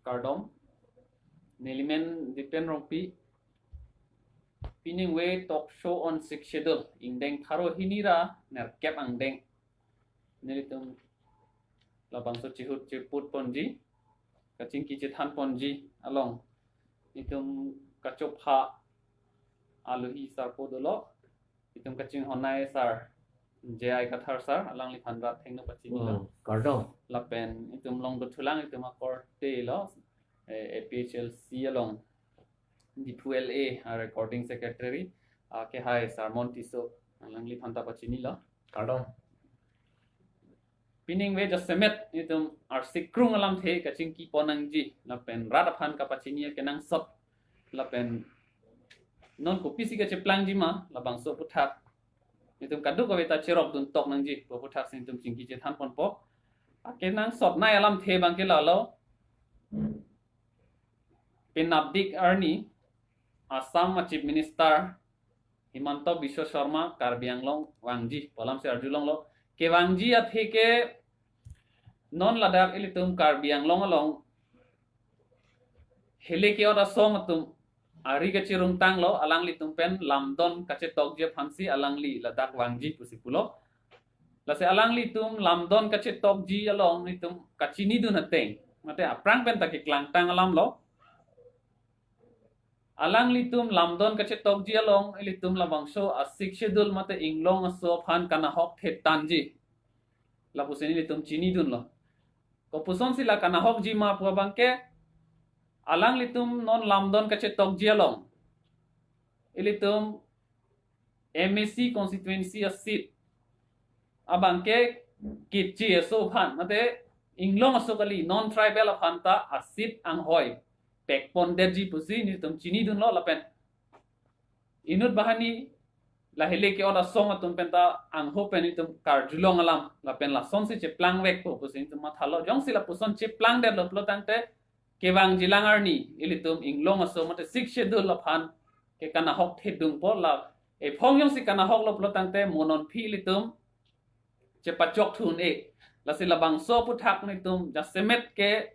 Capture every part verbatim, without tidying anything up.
Kardom. Nelimen Dipen Rongpi. Piningve talk show on Sixth Schedule. Ingdeng pharo hini ra nerkep angdeng nelitum labangso chihut chiput ponji, kachingki chethan ponji along itum kachopha alohi sarpo dolo, itum kachinghonnei sar, J I Kathar sar, alangliphan rat thengno pachinilo. Hmm, kardom. Lapen itum long dothulang itum akorte lo, eh, A P H L C along Diphu L A, ah, recording secretary, ah, kehai Sermon Tisso, alangliphan ta pachinilo. Kardom. Piningve jasemet itum arsikrung alamthe kachingki pon nangji, lapen rat aphan kapachini akenangsot, lapen non kopisi kacheplangji ma, labangso aphuthak itum kadokave ta cherok duntok nangji pu aphuthak si itum chingki chethan ponpo. Akenangsotnei alamthe abangke lalo, penapdik arni Assam a Chief Minister Himanta Biswa Sarma Karbi Anglong vangji pu alam si arjulonglo. Kevangji athe ke non ladak ilitum Karbi Anglong along hile ke-ot asong atum ari kachirungtanglo, alanglitum pen lamdon kachetokji aphansi alangli ladak vangji pusi pulo. Lasi alanglitum lamdon kachetokji along itum kachinidun ateng, mate aphrang pen ta keklangtang alamlo. Alanglitum lamdon kachetokji along ilitum labangso a Sixth Schedule mate inglong aso aphan kanahok thetanji, lapusi nelitum chinidunlo. Kopusonsi la kanahokji ma pu abangke, alanglitum non lamdon kachetokji along ilitum M A C constituency a seat abangke Keche aso aphan, mate inglong aso kali, non tribal aphan ta a seat anghoi pekpondetji pusi nelitum chinidunlo. Lapen inut banghini la hile ke-ot asong atum pen ta angho pen itum karjulong alam, lapen lasonsi cheplangvekpo pusi itum mathalo. Jongsi lapuson cheplangdetlo pulo tangte, kevangjilang arni ilitum inglong aso mate Sixth Schedule aphan ke kanahok thedungpo, la ephong jongsi kanahoklo pulo tangte mo non aphi ilitum chepachok thu un-e. Lasi labangso aphuthak nelitum jasemet ke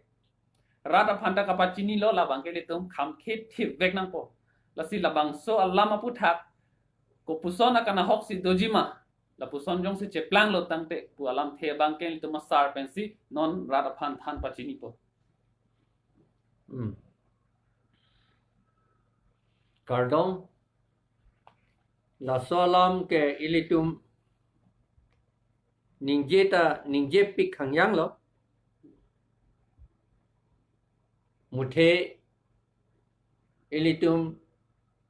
rat aphan ta kapachinilo, labangke ilitum khamkhe thipvek nangpo. Lasi labangso alam aphuthak kopuson akanahoksi doji ma, lapuson jongsi cheplanglo tangte pu alamthe abangke ilitum asar pensi non rat aphan than pachinipo. Hmm. Kardom. Laso alam ke ilitum ningje ta ningjepik hangjanglo. Muthe ilitum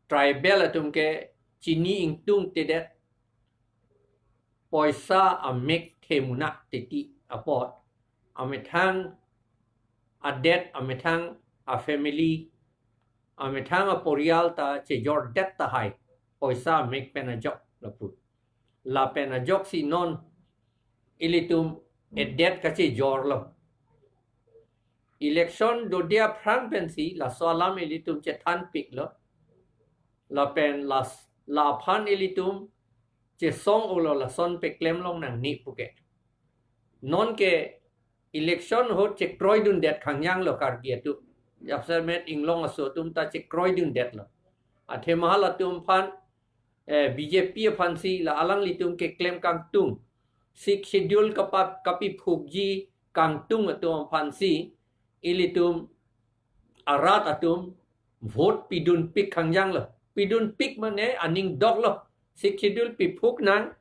tribal atum ke chini ingtungtedet, poisa amek the munak titi apot, amethang adet, amethang afamily, amethang aporial ta chejordet tahai poisa amek pen ajok lapu. Lapen ajoksi non ilitum edet kachejorlo. Election dode aphrang pensi laso alam ilitum chethanpiklo. Lapen las, laphan ilitum chesong-olo, lason peklem longnangne puke. Nonke election ahut chekroidundet hangjanglo Karbi atum. Jasemet inglong aso atum ta chekroidundetlo. Athema halatum aphan, eh, B J P aphansi la alanglitum keklem kangtung, Sixth Schedule kapa, kapiphukji kangtung atum aphansi ilitum arat atum vote pidunpik hangjanglo. Pidunpik mane aning doklo. Sixth Schedule piphuk nang,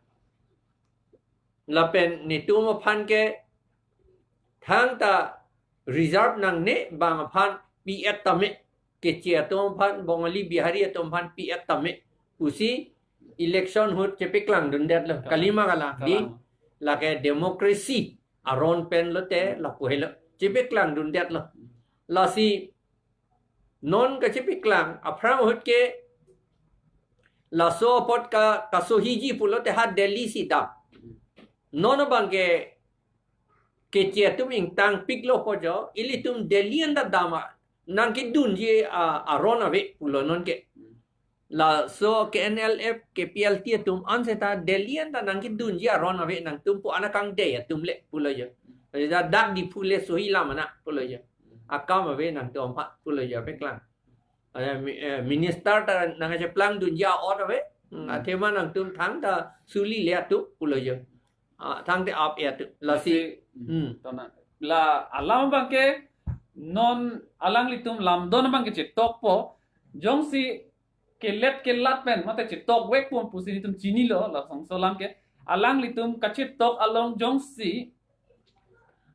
lapen netum aphan ke thangta reserve nangne, bang aphan pi-et tame, Keche atum aphan, Bongali, Bihari atum aphan pi-et tame pusi election ahut chepeklangdundetlo. Kalang. Kalima kalang di, kalang. Lake democracy aron pen lote lapu helo chepeklangdundetlo. Lasi non kachepeklang aphrang ahut ke laso apot ka, kasohiji pulote ha Delhi si dam. Non abangke Keche atum ingtangpiklo po jo, ilitum Delhi anta dam a, nangkedunji a, aron ave pulo nonke. Laso K N L F, K P L T atum anseta Delhi anta nangkedunji aron ave nangtum pu, ana kangdei atum le pulo jo. Dak Diphu le sohi lam ana pulo jo. akam ave nangtum aphan pulo jo paklang. Ada mi-, eh, minister ta nangcheplangdunji a-ot ave. Hmm, athema nangtum thangta suli le atum pulo jo. Ah, thangte ap ya atum. Lasi. Lasi, hmm. Tona. La alam abangke non alanglitum lamdon abangke chetokpo. Jongsi kelet kelat pen mate chetok vekpon pusi nelitum chinilo, lasonso alam ke. Alanglitum kachetok along jongsi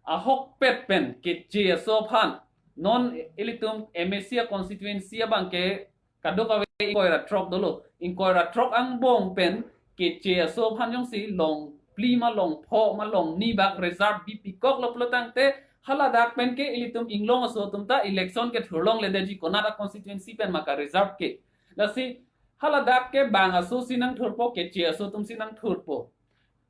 ahokpet pen Keche aso aphan, non ilitum M A C a constituency abangke kadokave ingkoi ra throk dolo. Ingkoi ra throk angbong pen Keche aso aphan jongsi long phli ma long pho ma long ni bak reserve bipikoklo pulo tangte, haladak pen ke ilitum Inglong aso atum ta election kethur longledetji, konat a constituency pen ma ka reserve ke. Lasi haladak ke bang aso si nangthurpo, Keche aso atum si nangthurpo.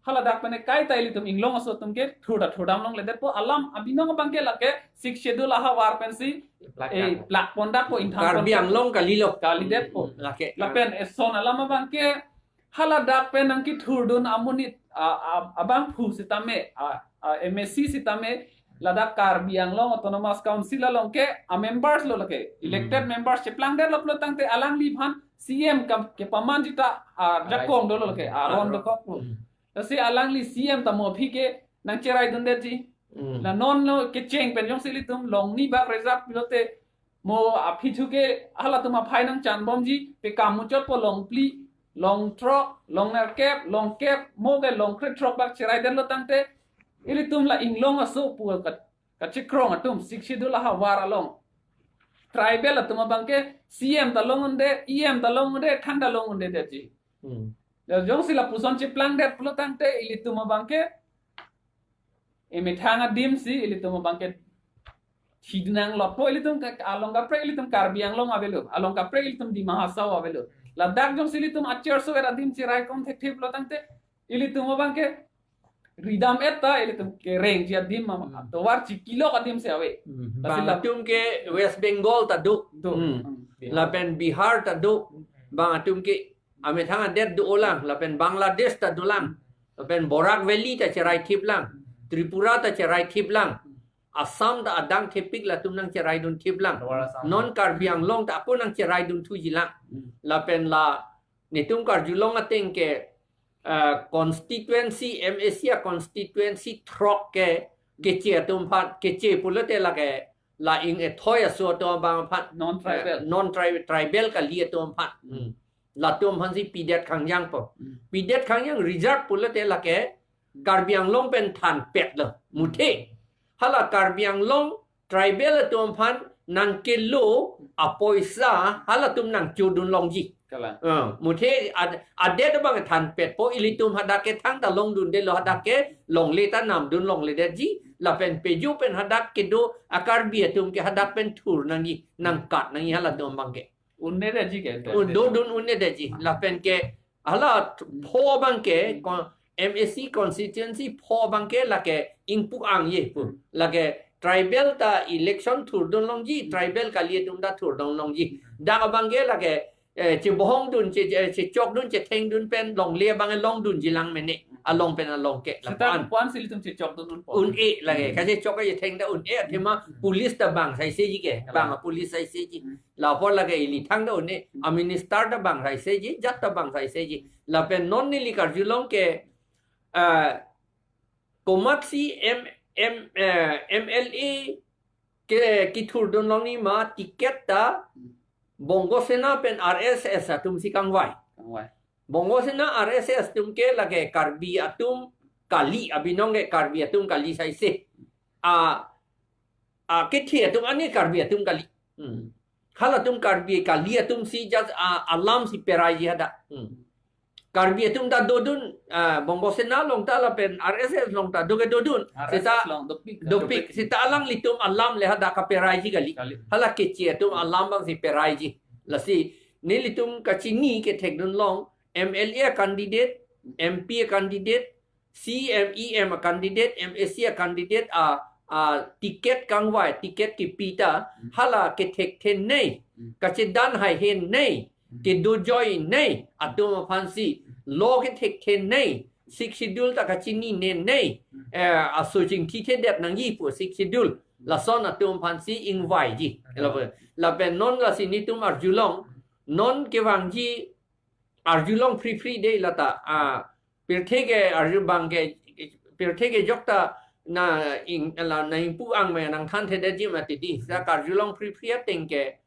Haladak pen kaita ilitum Inglong aso atum ke thurta thurdam longledetpo. Alam abinong abangke lake Sixth Schedule ahavar pensi, plak eh, dak. Plak pondakpo, ingthang Karbi pondakpo. Anglong kalilo. Kalidetpo. Hmm, lake. Lapen eson alam abangke haladak pen nangkethurdun amonit, a, a, abangphu sitame, a, a, M A C sitame, ladak Karbi Anglong Autonomous Council along ke a members lo lake. Elected, hmm, members cheplangdetlo pulo tangte alangliphan C M kam kepamanji ta, a, arai. Jakong dolo lake, aron, aron dokoklo. Hmm. Lasi alangli C M ta mo aphi ke nangcheraidundetji. Hmm. La non lo kecheng pen jongsi ilitum long ni bak reserve pilote mo aphi thu ke halatum aphai nangchanbomji, pekam muchotpo long phli, long throk, long nerkep, long kep, mo ke long kre throk bak cheraidetlo tangte, ilitum la Inglong aso pu ka, kachekrong atum Sixth Schedule ahavar along tribal atum abangke C M ta long-un'edet, E M ta long-un'edet, thangta long-un'edetji. Hmm. La jongsi lapuson cheplangdet pulo tangte ilitum abangke emethang adim si ilitum abangke thidunang lotpo, ilitum ke, along kaprek ilitum Karbi Anglong avelo, along kaprek ilitum Dima Hasao avelo. Ladak jongsi ilitum acherso adim cheraikom thekthe pulo tangte ilitum abangke ridam-et ta ilitum kerengji adim ma, hmm, atovar chikilok adim si ave. Hmm. Lasi bang la- atum ke West Bengal ta do. Do. Hmm. Hmm. Lapen Bihar ta do. Bang atum ke amethang adet dolang, lapen Bangladesh ta dolang, lapen Barak Valley ta cheraithiplang, Tripura ta cheraithiplang, Assam ta adang thepik latum nangcheraiduntiplang. Lower Assam. Non Karbi Anglong ta ako nangcheraidunthujilang. Hmm. Lapen la netum karjulong ateng ke, eh, constituency, M A C a constituency throk ke, Keche atum aphan, Keche pulote lake la ing ethoi aso atum abang aphan, non-tribal, eh, non-tri-, tribal kali atum aphan. Hmm. Latum aphansi pidet khangjangpo. Hmm. Pidet khangjang result pulote lake Karbi Anglong pen thanpetlo. Muthe. Hala Karbi Anglong tribal atum aphan nangkelo apoisa halatum nangchodun longji. Kalang. Eh, muthe ad-, adet abang thanpetpo, ilitum hadak ke thangta longdundetlo, hadak ke longle ta namdun longledetji, lapen peju pen hadak kedo a Karbi atum ke hadak pen thur nangji, nangkat nangji halatum abangke. Un-edetji ke. Un dodun un-edetji. Lapen ke hala pho abangke, kon-, M A C constituency pho abangke lake ingpu-angji pu. Lake tribal ta election thurdun longji, tribal kali atum ta thurdun longji. Dak abangke lake, eh, chebohongdun, che, che, chechokdun, chethengdun pen longle abang longdunjilang mene. Along pen along ke. Seta lapan puan si ilitum chechokdun unpo. Un-e lake. Hmm. Kachechok kachetheng ta un-e, athema, hmm, police ta bang saisiji ke. Kalang. Bang a police saisiji. Hmm. La apor lake ili thangta un-e, hmm, a minister ta bang saiseji, jat ta bang saiseji. Lapen non neli karjulong ke, ah, komatsi M, M, eh, M L A ke kethurdun longji ma ticket ta Bongo Sena pen R S S atum si kangvai. Kangvai. Bongo Sena R S S atum ke lake Karbi atum kali, abinong ke Karbi atum kali saise. A, a kethe atum ani Karbi atum kali. Hmm. Halatum Karbi kali atum si just, ah, alam si peraiji hadak. Hmm. Karbi atum ta dodun, ah, Bongo Sena along ta lapen R S S along ta do ke dodun. R S S seta along dopik, dopik. Dopik. Seta alanglitum alam le hadak kaperaiji kali. Kali. Hala Keche atum alam abang si peraiji. Lasi nelitum kachini kethekdun long M L A candidate, M P candidate, C M, E M a candidate, M A C a candidate a, a ticket kangvai, ticket kipi ta, hmm, hala kethekthe nei, hmm, kachedan haihe nei, hmm, kedojoi nei, atum aphansi, law kethekthe nei, Sixth Schedule ta kachinine nei, hmm, eh, aso chingthithedetnangji pu Sixth Schedule. Lason atum aphansi ingvaiji. Lapen, lapen non lasi netum arjulong, non kevangji arjulong free free de lata. Ah, pirthe ke arju abang ke, pirthe ke jokta na ing, la na ingpu ang me nangthanthedetji mati di. Sa karjulong free free ateng ke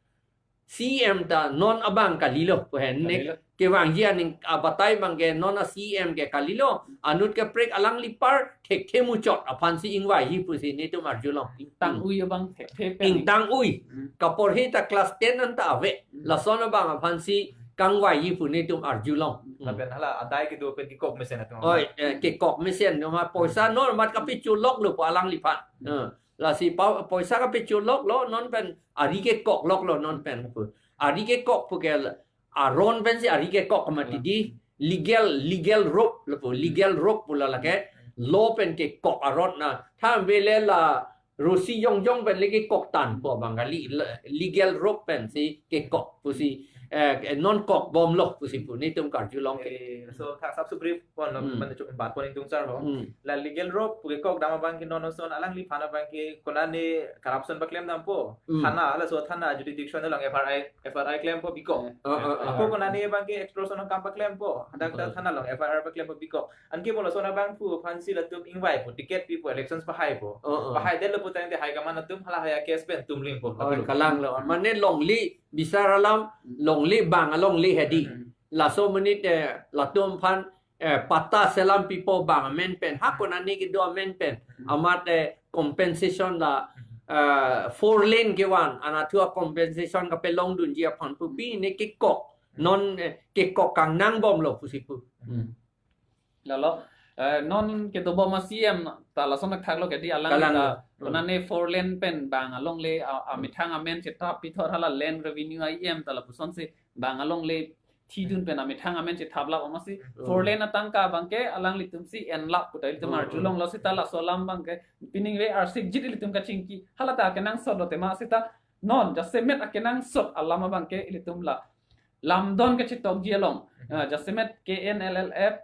C M ta non abang kalilo pu hen ne. Kalilo. Kevangji aning abatai abang ke non a C M ke kalilo, anut kaprek alangli apar thekthe muchot aphansi ingvaihi pusi netum arjulong. Ingtang-ui abang thekthe pen. Ingtang-ui. Hmm. Kaporhe ta class ten anta ave. Hmm. Lason abang aphansi kangvaihi pu netum arjulong. Hmm. Lapen hala adai kedo pen kekok mesen atum. Oi, eh, kekok mesen, no ma poisa non mat kapicholoklo pu alangliphan. Hmm. Eh, lasi pa, poisa kapicholoklo non pen, ari kekokloklo non pen pu. Ari kekok pu ke aron pensi ari kekok mati di. Legal, legal rope lo pu, legal rope pu la lake. Law pen kekok aron na. Tha vele la rosi jongjong pen le kekok tangpo abang kali, le-, legal rope pensi kekok pusi, eh, non kokbomlo pusi pu netum karjulong ke. Eh, so, tha sap subrip pon lo, hmm, mane chok bat pon ingtung sar ho. Hmm. La legal rope pu kekok dam abang ke non ason alangliphan abang ke konane corruption paklem dampo. Hmm. Thana, laso thana jurisdiction along F R I, F R I klempo bikok. Oh, oh, oh. Ako konane abang ke extortion akam paklempo. Hadak ta, oh, thana along F R I paklempo bikok. Anke mo lason abang pu aphansi latum ingvaipo, ticket pipo, elections pahaipo. Oh, oh. Pahaidetlo putangte high command atum hala haya case pen tum lingpo. Oh, kalanglo. Mane longle bisar alam, longle bang alongle hedi. Hmm. Laso amonit, eh, latum aphan, eh, patta selam pipo bang amen pen. Ha konane kedo amen pen. Hmm. Amat, eh, compensation la, eh, four lane kevan, anatthu a-compensation kapelongdunji aphan pupi ne kekok. Hmm. Non, eh, kekok kangnangbomlo pusi pu. Hmm. Lalo, eh, non kedobom a C M ta lason thaklo ke di alang, kalanglo, ta, hmm, konane four lane pen bang alongle a, amethang amen chethap pithor hala land revenue a E M ta lapusonsi bang alongle thidun pen amethang amen chethap la omasi, hmm, four lane atangka abang ke alanglitumsi enlap pu ta ilitum, hmm, arjulonglo seta laso alam abang ke piningve arsikjit ilitum kachingki hala ta akenangsot lo tema seta non jasemet akenangsot alam abang ke ilitum la lamdon kachetokji along, ah, jasemet K N L L F,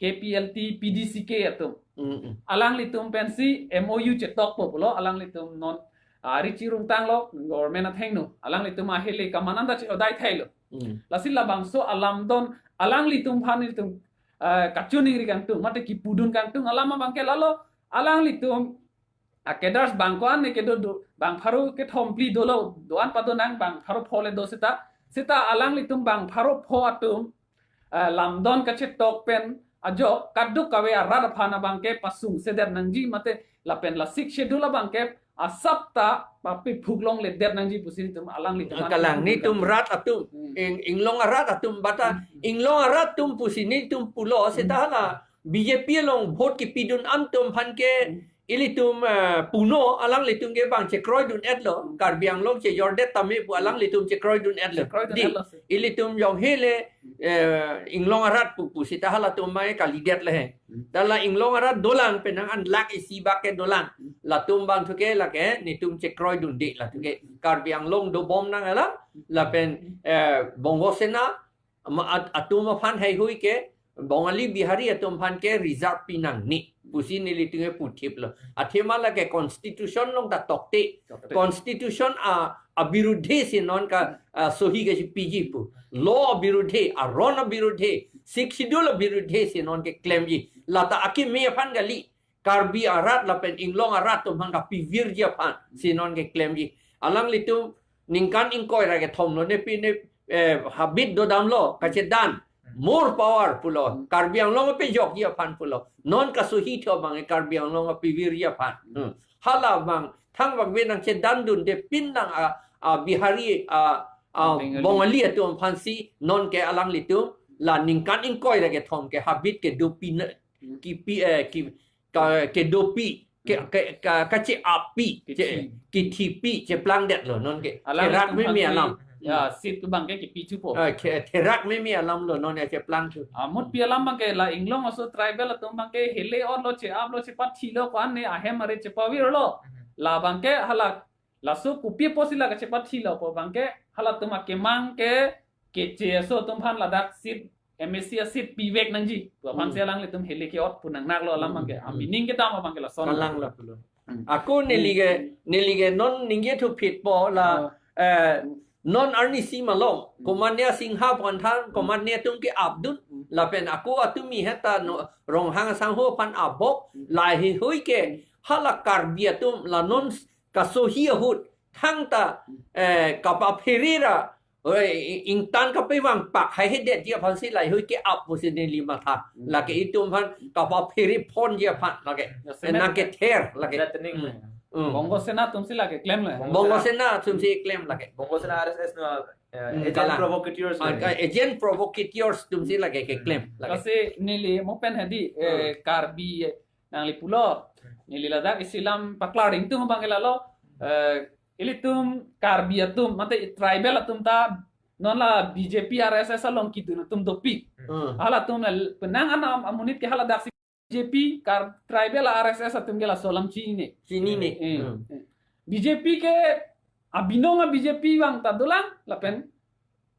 K P L T, P D C K atum. Mm, mm. Alanglitum pensi M O U chetokpo pulo, alanglitum non, ah, richi rungtanglo, government athengno. Alanglitum ahele kamananda che odai thailo. Mm. Lasi labangso alamdon, alanglitum aphan ilitum, ah, kachiningri kangtung, mate kipudun kangtung, alam abang ke lalo, alanglitum a-cadres bang ko-an ne kedo do, bang pharo kethom phli dolo, do-an padonang bang pharo pho le do seta, seta alanglitum bang pharo pho atum, eh, lamdon kachetok pen ajok kadokave arat aphan abang ke pasungsedet nangji mate lapen la Sixth Schedule abang ke asap ta papi phuklongledet nangji pusi netum alanglitum, kalang netum rat atum, hmm, ing, inglong arat atum bata, hmm, inglong arat atum pusi netum pulo seta hala B J P along vote kipidun atum aphan ke, hmm, ilitum, eh, puno alanglitum ke bang chekroidun-etlo, hmm, Karbi Anglong chejordet tame pu alanglitum chekroidun-etlo. Chekroidun-etlo. Di, ilitum jong hele, eh, inglong arat pu, pu seta halatum mai kalidet le he. Hmm. Dala inglong arat dolang penang an lakh isi bak ke dolang. Hmm. Latum bang thuke lake netum chekroidunde la thuke. Karbi Anglong dobom nang alam, lapen, eh, Bongo Sena, ama at-, atum aphan heihui ke, Bongali Bihari atum aphan ke reserve pinangne pusi nelitum ke puthiplo. Athema lake constitution along ta tokte. Tokte. Constitution a, abirudhe si non ka, ah, sohi kachepiji pu. Law abirudhe, aron abirudhe, Sixth Schedule abirudhe si non keklemji. Lata akimi aphan kali. Karbi arat lapen inglong arat atum aphan kapivirji aphan si non keklemji. Alanglitum ningkan ingkoi ra kethom lo ne pi ne, eh, habit dodamlo kachedan. More power pulo. Karbi Anglong apejokji aphan pulo. Non kasohi tho bang Karbi Anglong apivirji aphan. Hmm. Hala bang thang bang ve nangchedandunde pin nang a, a Bihari a, a Bengali. Bongali atum aphansi non ke alanglitum la ningkan ingkoi ra kethom ke habit kedopi na, kipi, eh, ki, ka, kedopi, ke, ke, ka, kache-appi, che, kithi, kithipi, cheplangdetlo non ke. Alang therak meme alam. Ya, seat ke bang ke kipi chupo. Eh, ke, therak meme alam lo non ya cheplang chu. Amut pi alam bang ke la inglong aso tribal atum bang ke hele-otlo, che-aplo, chepathilo, ko-an ne ahem are chepavirlo. La bang ke hala, laso kopi pusi la kachepathilo pu bang ke halatum akemang ke keche aso atum aphan ladak seat, M A C a-seat pivek nangji pu aphansi, hmm, alanglitum hele ke-ot pu nangnaklo alam bang ke. Hmm. A meaning kedam abang ke lason. Kalanglo pulo. Hmm. Ako neli ke, neli ke non ningje thuphit po la, Oh. eh, non arnisi malom. Hmm. Komatne Singha pon than, Hmm. komatne atum ke-apdun. Hmm. Lapen ako atum mi heta no, Ronghang sangho aphan abok, Hmm. laheihui ke, Hmm. hala Karbi atum la non kasohi ahut, thangta, Hmm. eh, kapapherera, oi, i-, ingtan kapevang pak haihedet ji aphan si laheihui ke-ap pusi neli matha. Hmm. Lake itum aphan kapaphere ponji aphan lake. Ya, semet. Nang kether lake. Threatening Hmm. le. Hmm. Bongo Sena atum si lake klem le. Bongo Sena atum si klem lake. Bongo Sena R S S no, eh, Hmm, agent kalang. Provocateurs Ah, le. Ka-, agent provocateurs atum si lake keklem lake. Lasi neli mo pen hedi, eh, Hmm. Karbi, eh, nangli pulo. Neli ladak isi alam paklar ingtung abang ke lalo, eh, ilitum Karbi atum, mate tribal atum ta, non la B J P R S S along kidun atum dopik. Hmm. Halatum la penang anam amonit ke hala daksi B J P kar tribal R S S atum ke laso alam chinine. Chinine. Eh, Hmm. eh. B J P ke abinong a B J P vang ta dolang, lapen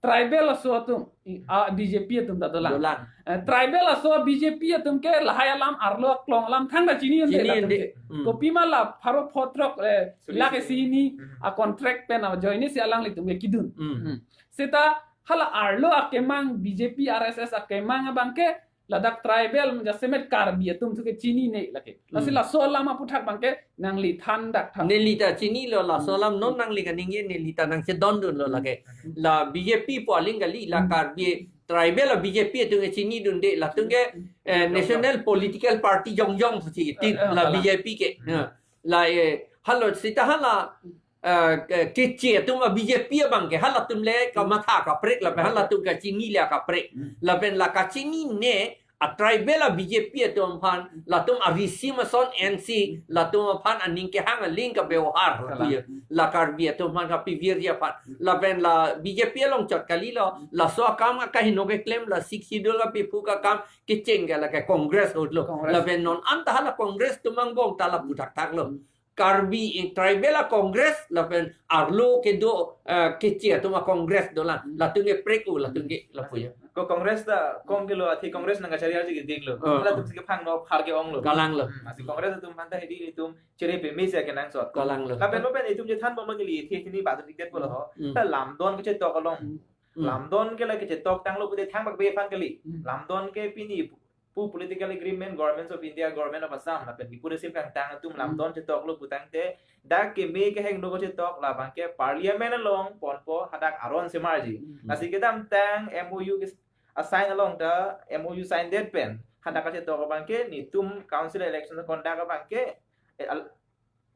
tribal laso atum, i, a, B J P atum ta dolang. Dolang. Eh, tribal laso B J P atum ke lahai alam arlo aklong alam thangta chini unde Chini latum unde. ke. Hmm. Kopima la pharo phothrok, eh, Suri lakh suri. isi hini Hmm. a contract pen a joine si alanglitum ke kidun. Hmm. Hmm. Seta hala arlo akemang B J P R S S akemang abang ke ladak tribal jasemet Karbi atum thu ke chinine lake. Lasi Hmm. laso alam aphuthak abang ke nangli than dak tha. Neli ta chinilo laso Hmm. alam non nangli kaningje neli ta nangchedondunlo Hmm. lake. La B J P pu aling kali la Hmm. Karbi tribal la B J P atum ke chinidunde latum ke, Hmm. eh, Jong jong. National Political Party jongjong pusi tin Eh, eh, la kalang. B J P ke. Hmm. Ya. La, eh, halo seta hala eh, ke, keche atum a B J P abang ke halatum le kamatha kaprek lapen halatum kachini le kaprek. Hmm. Lapen la kachinine a tribal a B J P atum aphan latum a risim ason N C latum aphan aning kehang aling ka-bebohar Kalang. lapu ya. La Karbi atum aphan kapivirji aphan. Lapen la B J P along chot kalilo, laso akam akaheno keklem la Sixth Schedule kapephu akam kecheng ke lake Congress ahut lo. Congress. Lapen non anta hala Congress atum angbong ta lapu thakthak lo. Hmm. Karbi in tribal a Congress lapen arlo kedo, eh, keche atum a Congress dolang. Hmm. Latum ke prek-o latum ke lapu ya. Ko Congress ta kong kelo, athe Congress nangkachari arje ke diklo. Oh. Halatum si kephang no phar ke-onglo. Kalanglo. Hmm, lasi Congress atum aphan ta hedi itum chere peme si kenangsot. Kalanglo. Lapen mo pen itum chethanbom neli athe hini badu dikdet pulo ho. Hmm. Ta lamdon kechetok along. Hmm. Hmm. Lamdon ke la kechetok tanglo pute thangbak be aphan kali. Hmm. Lamdon ke pini pu political agreement, Governments of India, Government of Assam, lapen Diphu Resim kangtang atum Hmm. lamdon chetoklo putangte, dak keme kehingno kachetok labang ke Parliament along ponpo hadak aron semarji. Hmm. Lasi kedamtang M O U ke assign along ta M O U sign det pen hadak kachetok abang ke netum council election conduct abang ke, eh, al-,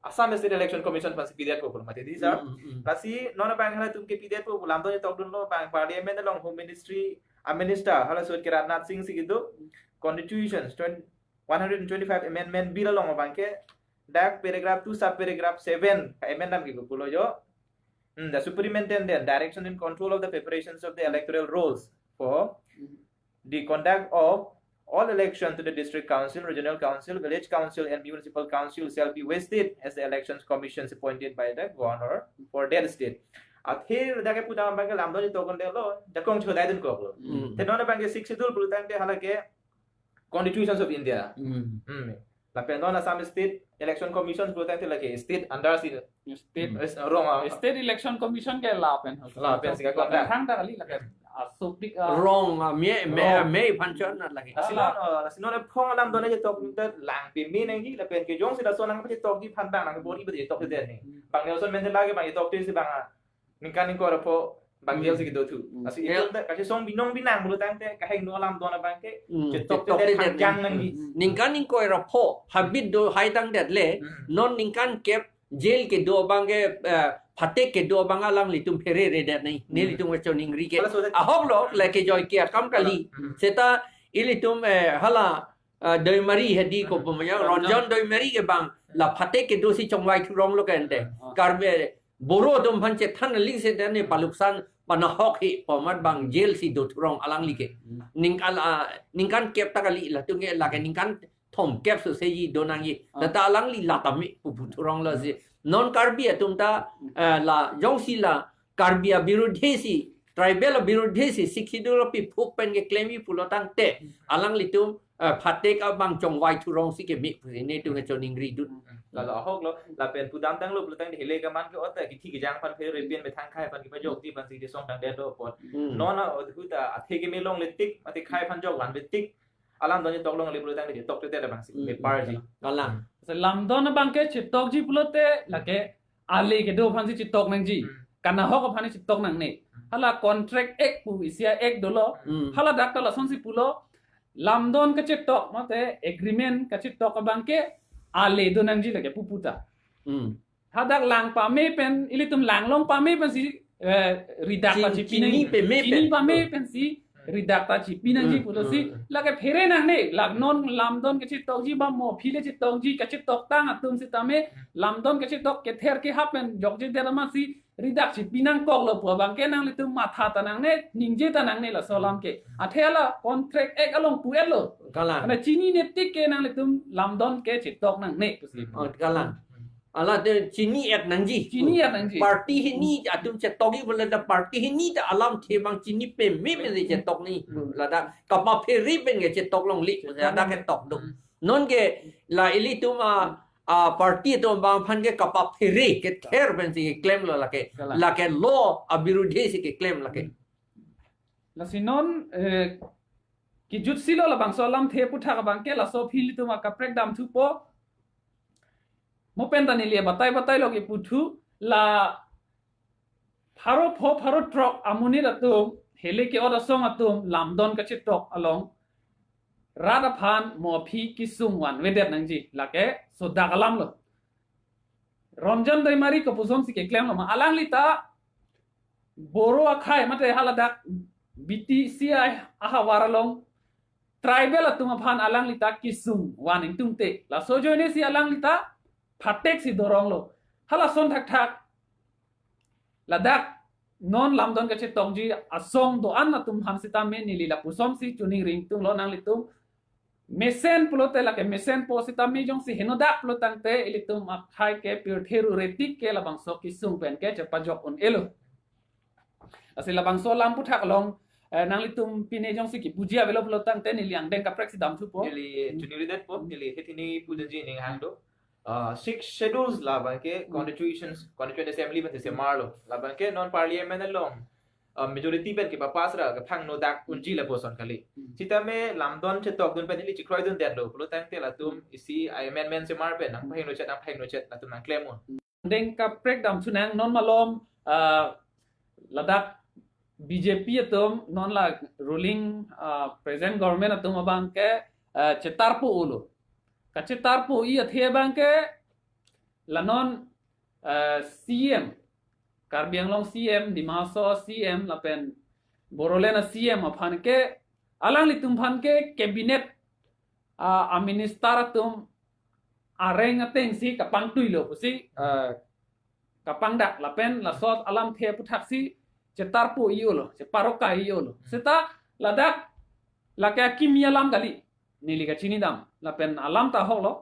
Assam State Election Commission aphan si pidetpo pu mati di, sir. Hmm, hmm, hmm. Lasi non abang halatum ke pidetpo pu lamdon chetokdunlo abang Parliament along Home Ministry a Minister hala suit ke Rajnath Singh si kedo Constitution twenty, one hundred twenty-five Amendment Bill along abang ke dak paragraph two sub paragraph seven ka amend dam ke pulo jo. Hmm, the superintendent direction and control of the preparations of the electoral rolls for the conduct of all election to the district council, regional council, village council, and municipal council shall be vested as the elections commissions appointed by the governor for that state. Athe dak ke pudam abang ke lamdon chetokdunde lo, jakong chodaidun koklo. Hmm. Te non abang ke Sixth Schedule pulotangte hala ke Constitutions of India. Hmm. Hmm. Lapen non Assam State Election Commission pulotangte lake state under si State, Hmm. Yes, wrong, ah. State Election Commission ke lapen ho. Lapen si ka Lapen conduct. Thangta kali lake. Asopik, ah. Wrong, ah, me, me, Wrong. me phan chot na lake. Lasi non, ah, lasi non ephong lamdon chetok ta lang peme nangji lapen ke jongsi laso nangkachetokji aphan bang nang bor-i bede chetok de ne. Hmm. Bang Nelson Mandela ke bang chetok te si bang, ah, ningkan ingkoi ra pho bang Hmm. jail si kedo thu. Hmm. Lasi Ya. itum ta kachesong binong binang pulotangte kahingno lamdon abang ke Hmm. chetok Chetok te te det thang nang. jang nangji. Hmm. Ningkan ingkoi ra pho habit do hai tangdet le Hmm. non ningkan kep jail kedo abang ke, eh, phatek kedo abang alanglitum phereredet nai. Hmm. Nelitum kachoningri ke. Hala so that Ahok lo le kejoi ke akam kali. Hmm. Seta ilitum, eh, hala, eh, Doimari hedi Hmm. kopumanya, Ranjan. Ranjan Doimari ke bang, la phatek kedo si chongvai thurong lo ke ante. Hmm. Karbi Boro atum aphan chethan aling seta ne paluksan panahok he pu amat bang jail si do thurong alangli ke. Hmm. Ningkan, ah, ningkan kep ta kali latum ke lake ningkan thomkep so seji do nangji. Ah. Lata alangli la tame pu pu thurong lo si. Non Karbi atum ta, eh, la jongsi la Karbi abirudhe si, tribal abirudhe si, Sixth Schedule pi phuk pen keklemji pulotangte, alanglitum eh, phatek abang chongvai thurong si keme pusi netum ke choningri dun. Lalo ahok lo, lapen pudam tanglo pulotangte hele kaman ke ota kithi kijang aphan phere pen methang khai aphan kipajokji aphan si kesong tangdet do apot. Hmm. Non a huta athe keme longle tik, mate khai aphan jok vanve tik. Alamdon chetok longle pulotangte chetok tete abang si Hmm. me parji. Kalang. Lamdon abang ke chetokji pulote lake ale kedo aphan si chetok nangji. Hmm. Kanahok aphan si chetok nangne. Hala Contract Act pu isi a-act dolo. Hmm. Hala dak ta lasonsi pulo. Lamdon kachetok mate agreement kachetok abang ke ale do nangji lake puputa. Hmm. Hadak lang pame pen ilitum lang long pame pen si eh, ridak ta Chin- chipi nang. chini peme Chini pen. pame pen si ridak ta chipi nangji Hmm, pulosi hmm. Lake phere nangne, lak non lamdon kachetokji ba mo aphi le chetokji, kachetokji tang atum sitame lamdon kachetok kether kehap pen jokjedet amatsi ridak chipi nangkoklo pu abang ke nanglitum matha ta nangne, ningje ta nangne laso alam ke. Athe hala Contract Act along pu-etlo. Kalang. Karena chinine tik ke nanglitum lamdon ke chetok nangne pusi. Oh, kalang. Alate chini-et nangji. Chini-et nangji. Party hini atum chetokji pulote party hini ta alamthe abang chini peme pen si chetok ni. Ladak kapaphere pen ke chetok longle. Ladak ketok do. Non ke la ilitum a, a party atum abang aphan ke kapaphere kether pen si keklemlo lake. Kalang. Lake law abirudhe si keklem lake. Lasi non eh, kijutsi lo labangso alamthe aputhak abang ke laso aphi ilitum akaprek damthupo. Mo pen ta neli batai batai lo keputhu la pharo pho pharo throk amonit atum hele ke-ot asong atum lamdon kachetok along rat aphan mo aphi kesung vanvedet nangji lake sodak alam lo. Ranjan Daimari kopuson si keklemlo ma alangli ta Boro akhai mate haladak B T C I ahavar along tribal atum aphan alangli ta kesung van ingtungte. Laso ajoine si alangli ta phatek si dorong lo. Halason thakthak ladak non lamdon kachetokji asong do-an atum aphan sitame neli lapuson si choningri ingtung lo nanglitum. Mesen pulote lake mesenpo sitame jongsi henodak pulotangte ilitum akhai ke pirthe rure tik ke labangso kesung pen ke chepajok un-elo. Lasi labangso alam aputhak along eh, nanglitum pine jongsi kipuji avelo pulotangte neli angdeng kaprek si damthupo. Neli choningridetpo, neli hethini pudenji ning hang do. Uh, six schedules labang ke constitutions, constituent assembly pen semarlo. Labang ke non parliament along uh, majority pen kepapass ra kethang nodak unji lapuson kali. Sitame lamdon chetokdun pen ili chekroidundetlo. Pulotangte latum isi amendment semar pen nangpahingno chet, nangpahingno chet latum nangklem un. Angdeng kaprek damthunang non malom ah, ladak B J P atum non la ruling ah, present government atum abang ke ah, chetarpo-olo. Kachetarpo-i athe abang ke la non ah, C M, Karbi Anglong C M, Dima Hasao C M lapen Bodoland a C M aphan ke alanglitum aphan ke cabinet ah, a minister atum areng atengsi kapangtuilo pusi ah, kapangdak lapen laso alamthe aputhak si chetarpo-i-olo, cheparokai-i-olo. Seta ladak lake akimi alam kali neli kachinidam lapen alam ta ahok lo.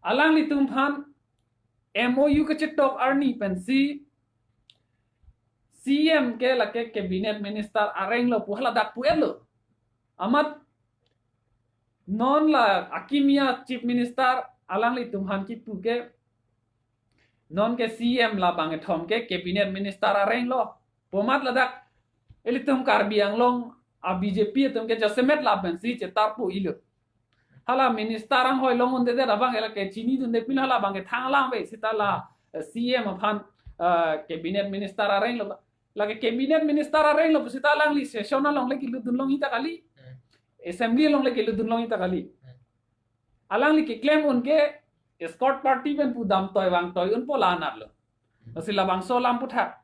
Alanglitum aphan M O U kachetok arni pensi C M ke lake cabinet minister areng lo pu haladak pu-etlo. Amat non la akimi a chief minister alanglitum aphan kipu ke non ke C M labang kethom ke cabinet minister areng lo. Pu amat ladak ilitum Karbi Anglong a B J P atum ke jasemet lapensi chetarpo-ilo. Hala minister anghoi long undedet abang ke lake chinidunde pin halabang ke thang alam ave seta la eh, C M aphan eh, cabinet minister areng lo. Lake cabinet minister areng lo pu seta alangli session along le kelutdun long-i ta kali. Hmm. Assembly along le kelutdun long-i ta kali. Hmm. Alangli keklem un ke escort party pen pu damtoi vangtoi unpo la anat lo. Lasi labangso alam aputhak.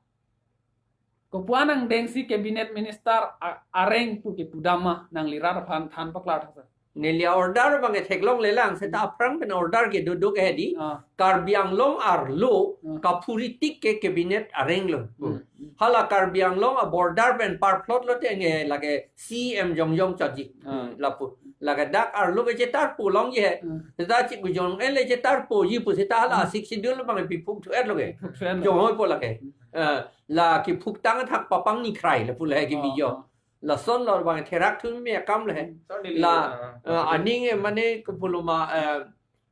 Kopuan angdengsi cabinet minister a- areng pu kepudam ma nangli rat aphan than paklar thaksa. Neli a-order abang ke theklonglelang seta aphrang pen order ke dodok hedi. Ah, Karbi Anglong arlo Hmm. kaphuri tik ke cabinet areng lo. hmm, hmm. Hala Karbi Anglong a border pen parplot lote nge lake C M jongjong chotji. Ah. Lapu. Lake dak arlo ke chetarpo longji he. Hmm. Seta chik bujong ele chetarpo-ji pu seta hala Hmm. six schedule abang piphuk thu-etlo ke. Phuksen. Jong hoi po lake. Eh, la kiphuk tang thak papang ni khrai lapu le ke Ah, bijo. Ah. Lason lo bang therak thum me akam lo he. Sir, neli, la, ah, eh, aning e mane kopuloma, eh,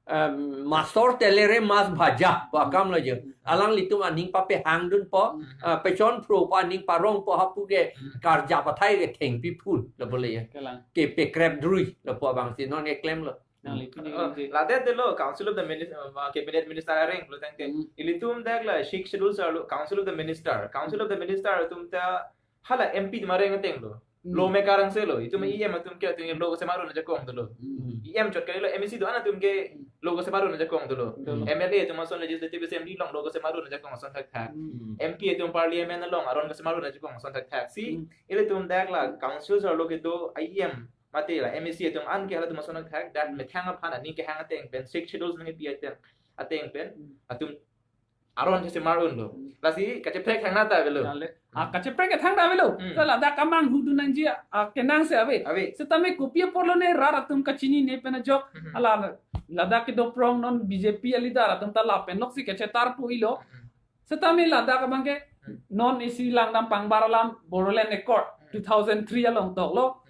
eh, masor telere mas bhaja pu akam lo je. Alanglitum aning papehangdunpo, eh, pechonphropo, aning parongpo, hapu ke karja pathai ke thengpi phul lo bole je. Kalang. Kepekrep drui lo pu abang si non keklem lo. Nangli pini Oh, nangli. Ladet de lo, Council of the Minister, uh, Cabinet Minister areng lo tangte. Hmm. Ilitum dak la Sixth Schedule sir lo, Council of the Minister. Council of the Minister atum ta hala M P atum areng ateng lo. Hmm. Lawmaker angse lo. Itum Hmm. E M atum ke atum lo kosemaru ajakong dolo. Hmm. E M chot kali lo, M A C do-an atum ke Hmm. lo kosemaru ajakong dolo. Hmm. M L A atum ason Legislative Assembly along lo kosemaru ajakong ason thakthak. Hmm. M P atum Parliament along aron kosemaru ajakong ason thakthak. Si, Hmm. ilitum dak la Council sir lo kedo E M mate la M A C atum an ke halatum ason thakthak, dak methang aphan aning kehang ateng pen, Sixth Schedule nangkepi ateng, ateng pen, Hmm. atum aron kosemaru lo. Hmm. Lasi kacheprek thangnat ta avelo. Kale. Ah, kacheprek ke thangnat avelo. Hmm. Kala dak amanghudun nangji, ah, kenangsot ave. Ave. Setame kopi apotlo ne rat atum kachinine pen ajok. Hmm. Hala ladak kedo prong non B J P a-leader atum ta lapen nok si kachetar pu ilo. Hmm. Setame ladak abang ke Hmm. non isi langdam pangbar alam Bodoland Accord Hmm. two thousand three along toklo. Hmm.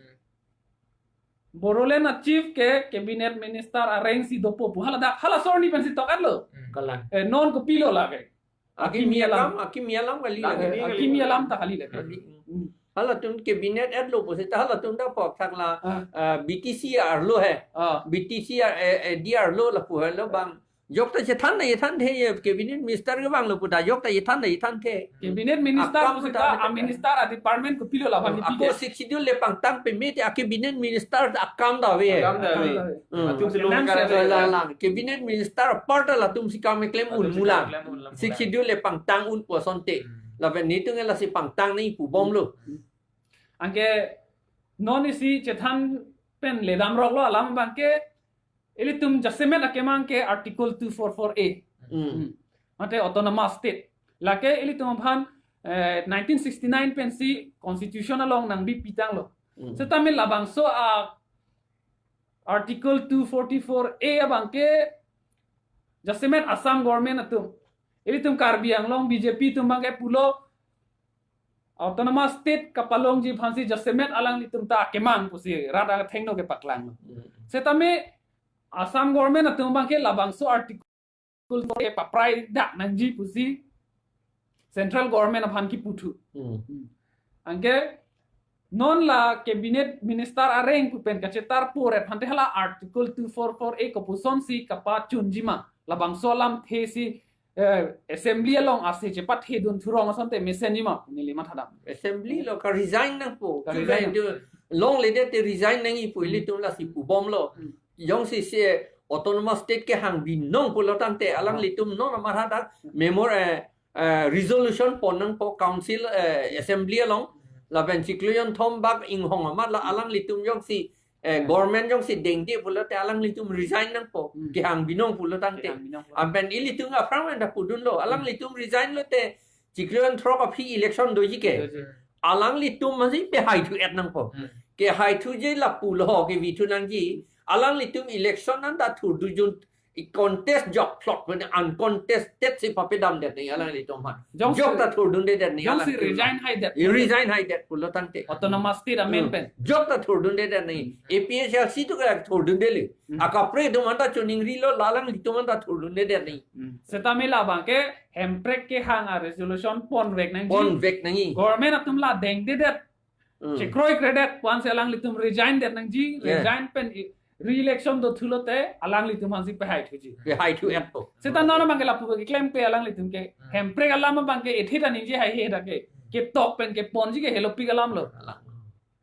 Bodoland a-chief ke cabinet minister areng si dopo pu. Hala dak, hala sorni pen si tok-etlo. Hmm. Kalang. Eh, non kopilo lake? Akimi alam. Akimi alam kali Lake lake. Akimi alam ta kali lake. Aki-, Hmm. halatum cabinet etlo pu seta halatum ta pok thak la, Ah. ah, B T C arlo he. Ah. B T C ar, eh, eh, D R lo lapu he lo bang. Jok ta chethan na chethan the ye cabinet minister ke bang lo pu ta jok ta chethan na chethan the. Cabinet minister Akam pu ta seta a-minister a-department kopilo la bang Ako dipike. Sixth Schedule le pangtang peme te a-cabinet minister ta akam ta ave. Akam ta ave. Hmm. Atum si lo Finance mekar ave. Lang lang. Cabinet minister apar ta latum si kam keklem Atum un si mulang. Kam keklem un lang Sixth mulang. Schedule le pangtang un pu asonte. Hmm. Lapen netum ke lasi pangtang nangji pu bomlo. Hmm. Anke non isi chethan pen ledam roklo alam abang ke ilitum jasemet akemang ke Article two four four A. Hmm. Hmm. Mate autonomous state. Lake ilitum aphan, eh, nineteen sixty-nine pensi constitution along nangbi pitanglo. Hmm. Setame labangso a Article two forty-four A abang ke jasemet Assam government atum. Ilitum Karbi Anglong B J P atum abang ke pulo autonomous state kapalongji aphansi jasemet alanglitum ta akemang pusi rat athengno kepaklanglo. Hmm. Setame Assam government atum abang ke labangso article ke paprai dak nangji pusi central government aphan kiputhu. Hmm. Hmm. Anke non la cabinet minister areng pu pen kachetar pu ret aphante hala Article two four four A kopusonsi kapachunji ma. Labangso alamthe si, eh, assembly along ase chepathedun thurong asonte mesenji ma neli mathadam. Assembly lo ka-resign nangpo. Ka-resign Chubai nang. Tu longledet te resign nangji pu Hmm. ilitum lasi pu bomlo. Hmm. Jongsi se autonomous state kehang binong pulo tangte alanglitum non amat hadak memor, eh, eh, resolution pon nangpo council, eh, assembly along lapen chiklo jonthom bak inghong amat la alanglitum jongsi, eh, Hmm. government jongsi dengde pulote alanglitum resign nangpo. Hmm. Kehang binong pulo tangte. Kehang binong pulo. Lapen ilitum aphrang pen ta pudunlo. Hmm. Alanglitum resign lote chiklo jonthrok aphi election doji ke. Doji. Alanglitum masi pehaithu-et nangpo. Hmm. Kehaithuji lapulo kevithu nangji. Alanglitum election anta thurdunjun i-contest jokphlot mane uncontested si papedamdet nangji alanglitum aphan. Jongsi Jok ta thurdundedet nangji jongsi alanglitum aphan. Resign haidet. I resign haidet pulo tangte. Autonomous state amen Hmm. pen. Jok ta thurdundedet nangji. Hmm. A P H L C tu ka thurdundele. Hmm. Akaprek atum anta choningrilo la alanglitum anta thurdundedet nangji. Hmm. Setame labang ke Hemprek kehang a-resolution ponvek nangji. Ponvek nangji. Government atum la dengdedet. Hmm. Chekroikredet pu ansi alanglitum resign det nangji, Yeah. resign pen i-, re-election dothulote alanglitum aphansi pehaithuji. Pehaithu-etpo. Seta non abang ke lapu keklem pe alanglitum ke Hmm. Hemprek alam abang ke ethe ta ningje haihe ta ke. Ketok pen keponji ke helopik alamlo. Alam.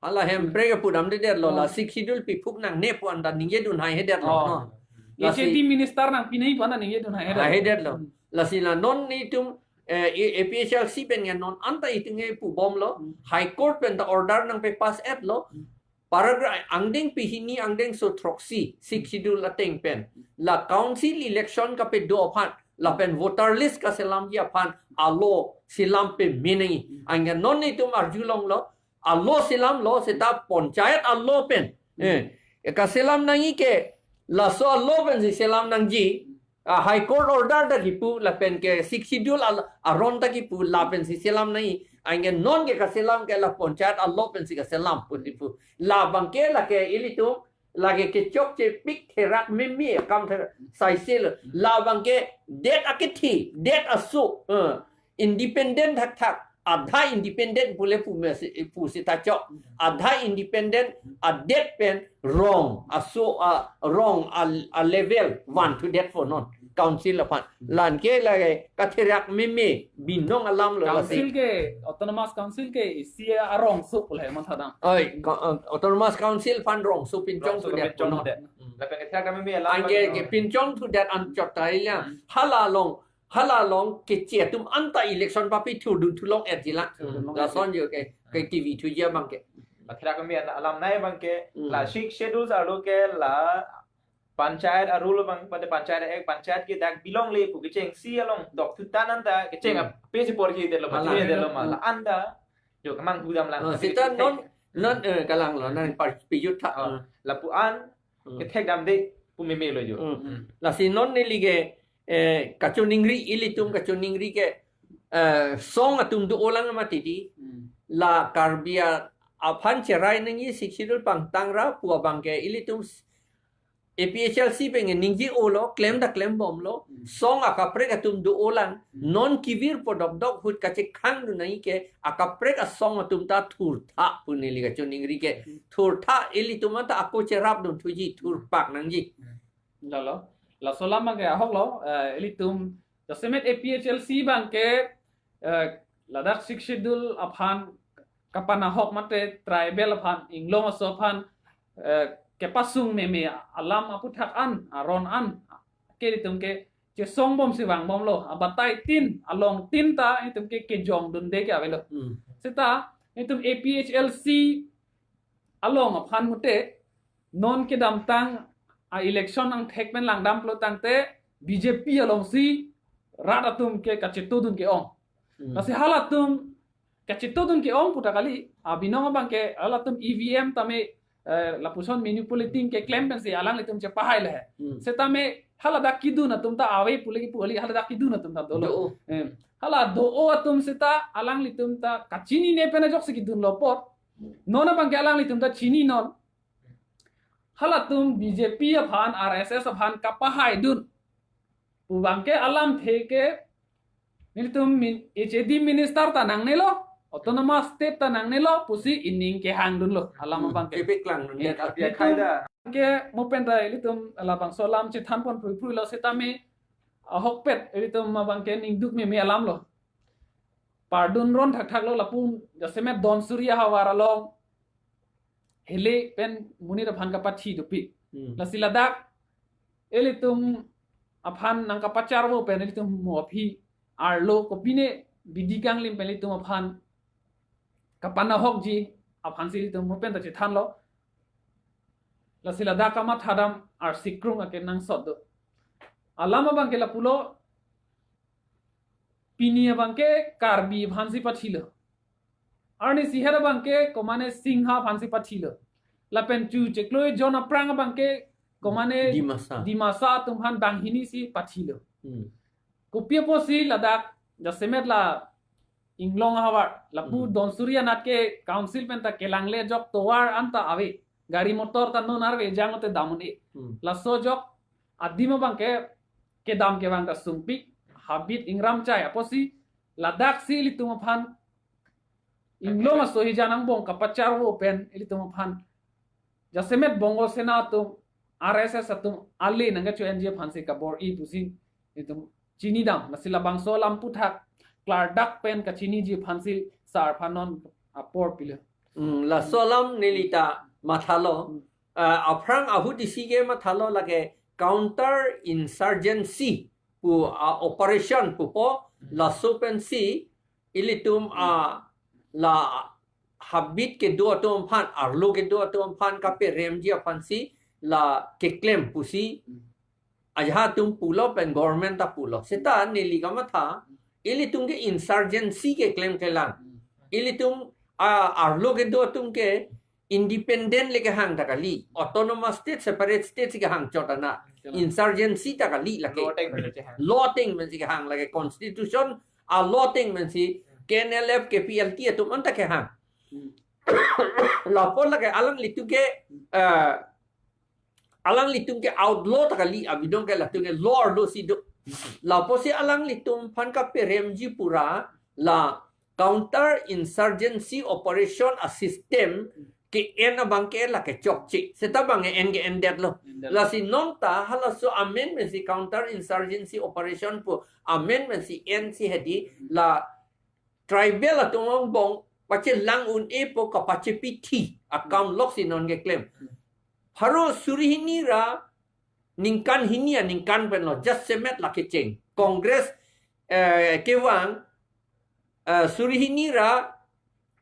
Hala Hemprek pudamdedetlo la Oh. Sixth Schedule piphuk nangne pu anta ningjedun haihedetlo, Oh. no? Lasi H A D minister nangpi nangji pu anta ningjedun haihedet. Haihedetlo. Hmm. Lasi la non netum, eh, i-, A P H L C pen nge non anta itum nge pu bomlo, Hmm. High Court pen ta order nangpepass-etlo. Hmm. Paragraph angdengpi hini angdengso throksi, Sixth Schedule ateng pen. La council election kapedo aphan, lapen voter list kaselamji aphan, a-law selam peme nangji. Hmm. Anke non netum arjulonglo, a-law selamlo, seta panchayat a-law pen. Hmm. Eh, kaselam nangji ke, laso a-law pensi selam nangji, ah, High Court order ta kipu, lapen ke Sixth Schedule al-, aron ta kipu, lapensi selam nangji. Anke non ke kaselam ke la panchayat a-law pensi kaselam pu, pu. Labang ke lake ilitum lake kechokche pik therak meme akam therak saisel. Labang ke det akethi, det aso, eh, independent thakthak, adha independent pule pu mesi, pu seta chok. Adha independent, adet pen rong aso, a rong a, a-level van thudet pu non council aphan. La anke lake katherak meme binong alam lo lasi. Council ke, Autonomous Council ke isi arongso pule mathadam. Oi, ko-, uh, Autonomous Council aphan rongso pinchong Rongso thudet pinchong punon. Thudet. Hmm. Lapen katherak meme alam anke bagi ke no. Pinchong thudet anchot ta iliang. Hmm. Hala along, hala along keche atum anta election papi thurdun thulong et jilang. Thurdun long et. Lason jo ke, ke T V thuji abang ke. Katherak meme alam nai abang ke, Hmm. la Sixth Schedule arlo ke la panchayat a-rule abang, pada panchayat ek panchayat ke dak belong le pu kechengsi along dokthu tan anta kecheng Hmm. ap-, pe si porhi detlo ma, Hala. Thie detlo ma, Hmm. la anta jo kemang hudam lang. Ah, tapi seta kethek non, non, eh, kalang lo, nang par pijut tha. Ah, Hmm. lapu-an Hmm. kethekdamde pu meme lo jo. Hmm. Hmm. Lasi non neli ke, eh, kachoningri, ilitum kachoningri ke, eh, song atum do-olang mati di. Hmm. La Karbi a-, aphan cherai nangji Sixth Schedule pangtangra pu abang ke ilitum s-, A P H L C pen ningje-olo, klem ta klembomlo, Hmm. song akaprek atum do-olang, Hmm. non kevir po dokdok ahut kachekhang dun nangji ke, akaprek asong atum ta thurtha pu neli kachoningri ke, Hmm. thurtha ilitum anta ako cherap dun thuji, thurpak nangji. Hmm. Lalo, laso alam ke ahok lo, eh, ilitum, jasemet A P H L C abang ke, eh, ladak Sixth Schedule aphan kapanahok mate tribal aphan, inglong aso aphan, eh, kepasung meme alam aputhak an, aron an, ke ilitum ke chesongbomsi vangbomlo, abatai tin, along tin ta ilitum ke kejongdunde ke avelo. Hmm. Seta, ilitum A P H L C along aphan mute, non kedamtang a-election angthek pen langdam pulo tangte, B J P alongsi rat atum ke kachetodun ke-ong. Hmm. Lasi halatum kachetodun ke-ong puta kali, abinong abang ke halatum E V M tame, eh, lapuson manipulating keklem pensi alanglitum chepahai le. Hmm. Setame haladak kedun atum ta ave pule kipu kali, haladak kedun atum ta dolo. Do-o. Em, hala do-o atum seta alanglitum ta kachinine pen ajoksi kedunlo apot. Non abang ke alanglitum ta chininon. Halatum B J P aphan, R S S aphan kapahaidun pu abang ke alamthe ke nelitum min-, H A D minister ta nangnelo, autonomous state ta nangnelo pusi ining kehangdunlo alam Hmm, abang ke. Kepeklang dun. Eh, ya, ya, ilitum kaida. Ke mo pen ta ilitum labangso alam chethanpon phrui phrui lo setame ahokpet ilitum abang ke ningduk meme alam lo. Pardun ron thakthak lo lapu jasemet Donsuri ahavar along hele pen monit aphan kapathi dopik. Hmm. Lasi ladak ilitum aphan nangkapacharvo pen ilitum mo aphi arlo kopine bidi kanglim pen ilitum aphan kapanahokji aphansi ilitum mo pen ta chethanlo. Lasi ladak kamathadam arsikrung ake nangsot do. Alam abang ke lapulo, pini abang ke Karbi aphansi pathilo. Arnisi het abang ke komane Singha aphansi pathilo. Lapen chu cheklo-i jon aphrang abang ke komane Dimasa. Dimasa atum aphan banghini si pathilo. Hmm. Kopi apotsi ladak jasemet la inglong ahavar, lapu Hmm. Donsuri anat ke council pen ta kelangle ajok tovar anta ave. Gari motor ta non arve jang te dam un-e. Hmm. Laso ajok adim abang ke kedam kevang ta sungpik, habit ingram chai apotsi ladaksi ilitum aphan inglong aso hijan angbong kapacharvo pen ilitum aphan jasemet Bongo Sena atum, R S S atum ale nangkacho-enji aphansi kabor-i pusi ilitum chinidam. Lasi labangso alam aputhak klardak pen kachiniji aphansi sar aphan non apor pilo. Hmm, laso alam neli ta mathalo. Hmm. Ah, aphrang ahut isi ke mathalo lake counter insurgency pu, ah, operation pupo, Hmm. laso pensi ilitum, Hmm. ah, la habit kedo atum aphan, arlo kedo atum aphan kaperemji aphansi la keklem pusi Hmm. ajahak atum pulo pen government ta pulo. Seta neli kamatha, ilitum ke insurgency keklem kelang. Hmm. Ilitum, ah, arlo kedo atum ke independent le kehang ta kali, autonomous state, separate state si kehang chot ana. Kelang. Insurgency ta kali lake. Law ateng pensi kehang. Law ateng pensi kehang lake, constitution a-law ateng pensi K N L F, K P L T atum anta kehang. Hmm. Lapu lake alanglitum ke, eh, alanglitum ke outlaw ta kali, abidong ke latum ke law arlo si do. Lapusi alanglitum aphan kaperemji pura la counter insurgency operation a system ke-en abang ke lake chokche. Seta bang en ke-endetlo. Endetlo. Lasi nonta halaso amendment si counter insurgency operation pu amendment si en si hedi la tribal atum angbong pachelang un-e pu kapachepithi akam lok si non keklem. Pharo suri hini ra ningkan hini aningkan penlo, jasemet lake cheng. Congress, eh, kevang, eh, suri hini ra,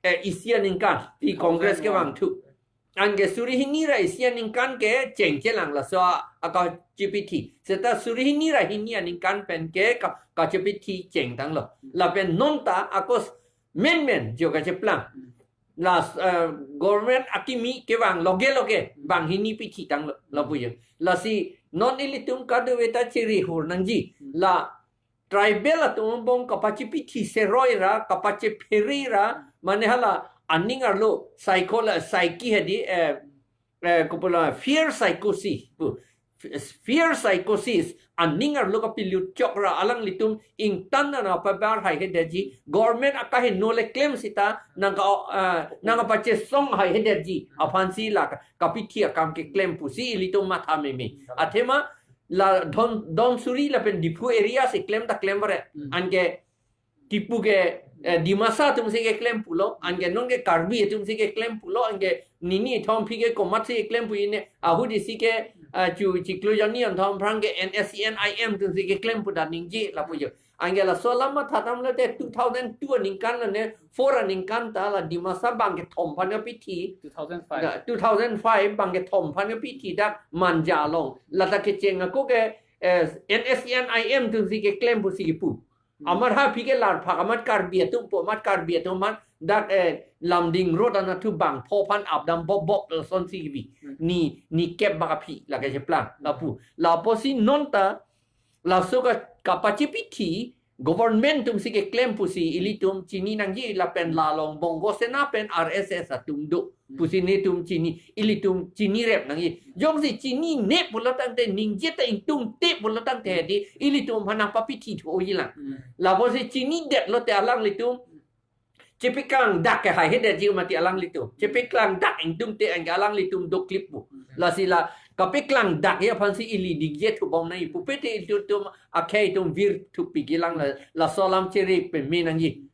eh, isi aningkan, pi Congress kevangthu. Anke suri hini ra isi aningkan ke chengchelang laso akachepithi. Seta suri hini ra hini aningkan pen ke ka, kachepithi chengtanglo. Lapen nonta akos menmen jo kacheplang. La, eh, government akimi kevang loge loge bang hini pithitanglo, lapu jo. Lasi non ilitum kadokave ta chirihur nangji. La tribal atum angbong kapachepithi seroi ra, kapachephere ra, mane hala aning arlo psycho la, psyche hedi, eh, eh, kopulo fear psychosis pu. Fear psychosis, aning arlo kapilut chok ra alanglitum ingtan na na pabar haihedetji, government akaheno le klem sita nang ka, eh, nang kapachesong haihedetji aphan si la ka, kapithi akam keklem pusi ilitum matha meme. Athema la Dhon, Dhansiri lapen Diphu area si klem ta klem bare. Hmm. Anke kipu ke, eh, Dimasa atum si keklem pulo, anke non ke Karbi atum si keklem pulo, anke nini thom phi ke komat si keklem pu ine, ahut isi ke, eh, chu chiklo jani an thom phrang ke N S C N I M atum si keklem pu dan ningje lapu jo. Anke laso alam matha damlote two thousand two aningkan lone four aningkan ta la Dimasa bang kethom aphan kapithi. Two thousand five. Da, two thousand five bang kethom aphan kapithi dak Manja along. Lata kecheng ako ke, eh, N S C N I M atum si keklem pusi kipu. Hmm. Amat ha phi ke larphak amat Karbi atum pu, amat Karbi atum amat dak, eh, Lumding Road anatthu bang pho aphan apdam bob bob lason si kibi. Hmm. Ni, ni kep bak aphi lake cheplang lapu. Lapusi nonta laso ka, kapachepithi government atum si keklem pusi ilitum chini nangji lapen la along Bongo Sena pen R S S atum do. Hmm. Pusi netum chini, ilitum chinirep nangji. Jongsi chinine pulo tangte, ningje ta ingtungte pulo tangte hedi ilitum aphan nangpapithi thuji lang. Hmm. Lapusi chinidetlote alanglitum chepeklang dak ke haihedetji mati alanglitum. Chepeklang dak ingtungte anke alanglitum doklip pu. Hmm. Lasi la kapeklang dak ya aphan si ili dingje thubom nangji pupe te ilitum akhei atum virthupi gilang la, laso alam chiri peme nangji.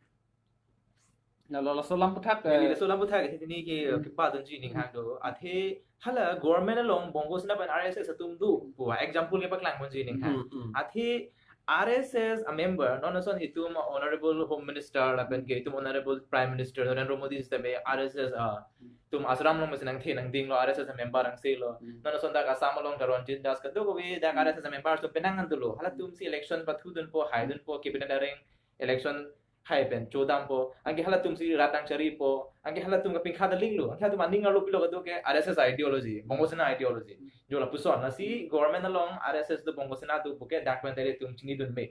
La, la, laso alam puthak, Ini eh, laso alam puthak, ini ke, Hmm. kepatun ji ning hang do. Athe hala government along Bongo Sena pen R S S atum do pu example kepaklang pon ji ning hang. Hmm, hmm. Athe R S S a member, non ason itum Honorable Home Minister, lapen ke itum Honorable Prime Minister Narendra Modi system e R S S, ah, itum ashram along mesen nangthe nangdinglo, R S S a member angse lo. Hmm. Non ason dak Assam along Taranjit Das kadokave dak Hmm. R S S a member atum penang an dolo. Halatum si election pathudunpo, haidunpo, cabinet areng election hai pen chodampo, anke halatum si rat nangcharipo, anke halatum kapingkha dalinglo, anke halatum aning arlo pilo kado ke R S S ideology, Bongo Sena ideology. Jo lapuson, lasi government along R S S do Bongo Sena do puke dak pen tele tum chinidun me.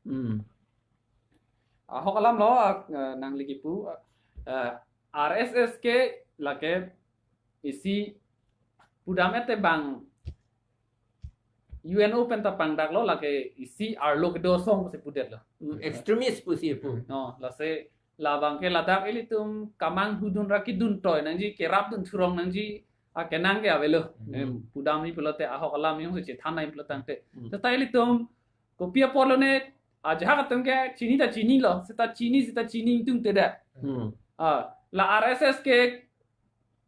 Hmm. Ahok alam lo, ah, eh, nangli kipu, eh, R S S ke lake isi pudam ete bang U N O pen ta pangdaklo lake isi arlo kedo asong pusi pudetlo. Hmm, extremist pusi pu. No, lasi labang ke ladak ilitum kamanghudun ra kedun toi nangji, kerapdun thurong nangji, akenang ke avelo. Hmm. Em, pudamji pulote ahok alam jongsi chethan nangji pulo tangte. Hmm. Seta ilitum kopi apotlo ne, ajahak atum ke chini ta chinilo, seta chini, seta chini ingtungte da. Hmm. Ah, la R S S ke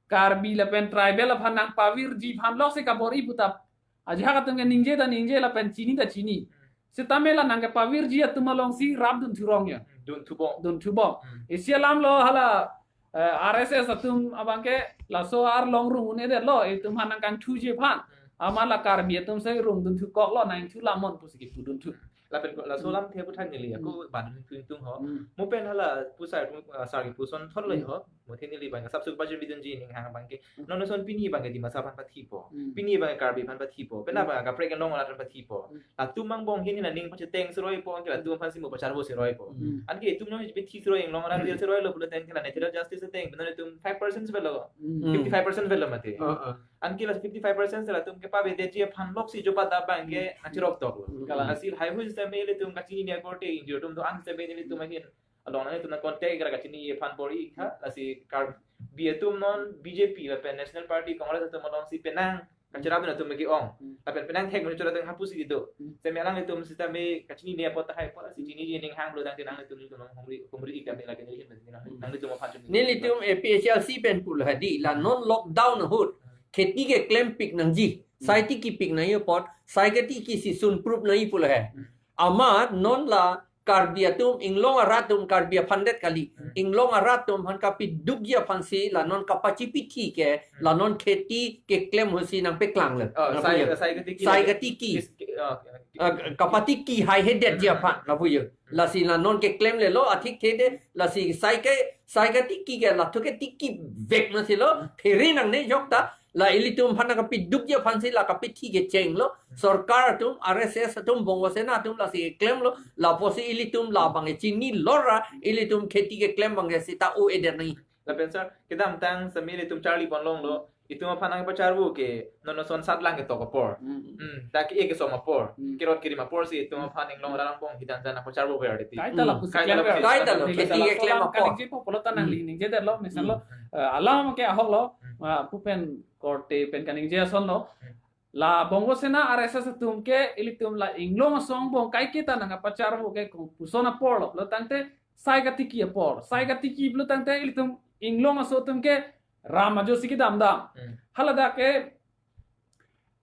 Karbi lapen tribal aphan nangpavirji aphan lok si kabor-i pu ta. Ajahak atum ke ningje ta ningje lapen chini ta chini. Setame la nangkepavirji atum along si rapdun thurong ya. Dun thubom. Dun thubom. Hmm. Isi alam lo hala, eh, R S S atum abang ke laso arlong rung un-edetlo, itum aphan nangkangthuji aphan. Hmm. Amat la Karbi atum si rungdun thukoklo, nangthu lamon pusi kipudun thu. Hmm. Lapen ko, laso Hmm. alam the puthak neli, ako Hmm. badun thu ingtung ho. Hmm. Mo pen hala pusar, uh, sar kipuson thotlo Hmm. ho. Muthin ili abang ke sapsuk bajir bidun ji ning hang abang ke. Hmm. Non ason pini abang ke Dimasa aphan pathipo. Hmm. Pini abang ke Karbi aphan pathipo. Pena Hmm. abang ke kaprek Inglong arat aphan pathipo. Hmm. Latum angbong hin hin aning pacheteng seroipo, anke latum aphan si mo pacharvo seroipo. Hmm. Anke itum non pathi seroi Inglong arat dia seroilo pulo tangte la natural justice ateng, non itum five percent avelo. Hmm. Fifty-five percent avelo mati. Uh, uh. Anke la fifty-five percent latum kepavedetji aphan lok si jopa da abang ke Hmm. nangcherok toklo. Hmm. Kalang. Lasi lahai hui sitame ilitum kachinine korte ingjir atum do-an sitame ilitum ahin along nanglitum nang contact kara kachini aphan bor-i kha, lasi Karbi atum non B J P lapen National Party Congress atum along si penang kacherap atum ke-ong. Hmm. Lapen penang thek menchura teng hapu si do. Hmm. Sitame alanglitum sitame kachinine apot tahai apot si chinine ning hang pulo tangte nanglitum ilitum humri humri ik kami lagi neli hin nang Hmm. nanglitum aphan chun. Nelitum A P H L C pen pulo hadi la non lockdown ahut kheti keklempik nangji. Hmm. Sai tikipik nangji apot, sai katiki si sunprup nangji pulo he. Hmm. Amat non la Karbi atum, Inglong arat atum, Karbi aphan det kali. Hmm. Inglong arat atum aphan kapidukji aphan si la non kapachipithi ke, Hmm. la non kheti keklem ahut si nangpeklang le. Oh, Nangpu sai, ya. sai katiki Sai lagi. katiki. Kis-, oh, okay, okay. Ah, kapatiki haihedet ji aphan, lapu ya. Hmm. Lasi la non keklem lelo, athik thede, lasi sai ke, sai katiki ke, la thu ke tiki vek masi lo, Hmm. phere nangne jok ta, la ilitum aphan kapidukji aphan si la kapithi kechenglo, Hmm. sorkar atum, R S S atum, Bongo Sena atum lasi klemlo, lapusi ilitum la abang ke chinilo ra, ilitum kheti keklem abang ke sita o eder nangji. Lapen sir, kedamtang sitame ilitum charli pon longlo, itum aphan nangpacharvo ke, non ason satlang ketok apor. Hmm. Hmm, dak ke-e kesom apor. Hmm. Kerot kerim apor si itum aphan Inglong arat angbong hidan jan nangpacharvo ver deti. Kaita Hmm. lapusi Kaita klem lapusi ver. Kaita lo, Neli kheti sala keklem solam apor. kaningje po pulo ta nangli Hmm. ningjedet lo, misallo, Hmm. eh, alam ke ahok lo, Hmm. ah, pu pen korte pen kaningje ason lo. Hmm. La Bongo Sena R S S atum ke ilitum la Inglong aso angbong kaiketa nangpacharvo ke kopuson apor lo. Pulo tangte sai katiki apor. Sai katiki pulo tangte ilitum Inglong aso atum ke ram ajo si kedam dam. Hmm. Haladak ke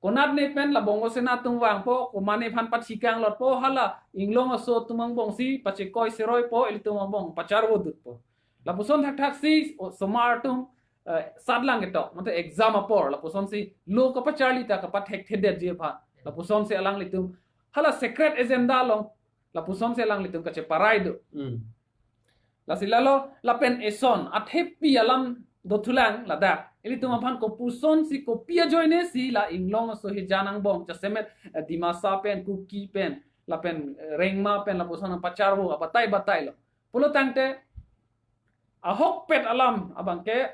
konat ne pen la Bongo Sena atum vangpo, komatne aphan pathikang lotpo, hala Inglong aso atum angbong si pachekoi seroipo, ilitum angbong pacharvo dutpo. Lapuson thakthak si o-, osomar atum, eh, satlang ketok, mate exam apor, lapuson si lo kapacharli ta kapathekthedetji aphan. Lapuson si alanglitum, hala secret agenda along, lapuson si alanglitum kacheparai do. Hmm. Lasi lalo, lapen eson, athepi alam dothulang ladak. Ilitum aphan kopuson si kopi ajoine si la Inglong aso hijan angbong, jasemet, eh, Dimasa pen, Kuki pen, lapen, eh, Rengma pen, lapuson pacharvo, abatai batai lo. Pulo tangte, ahokpet alam abang ke,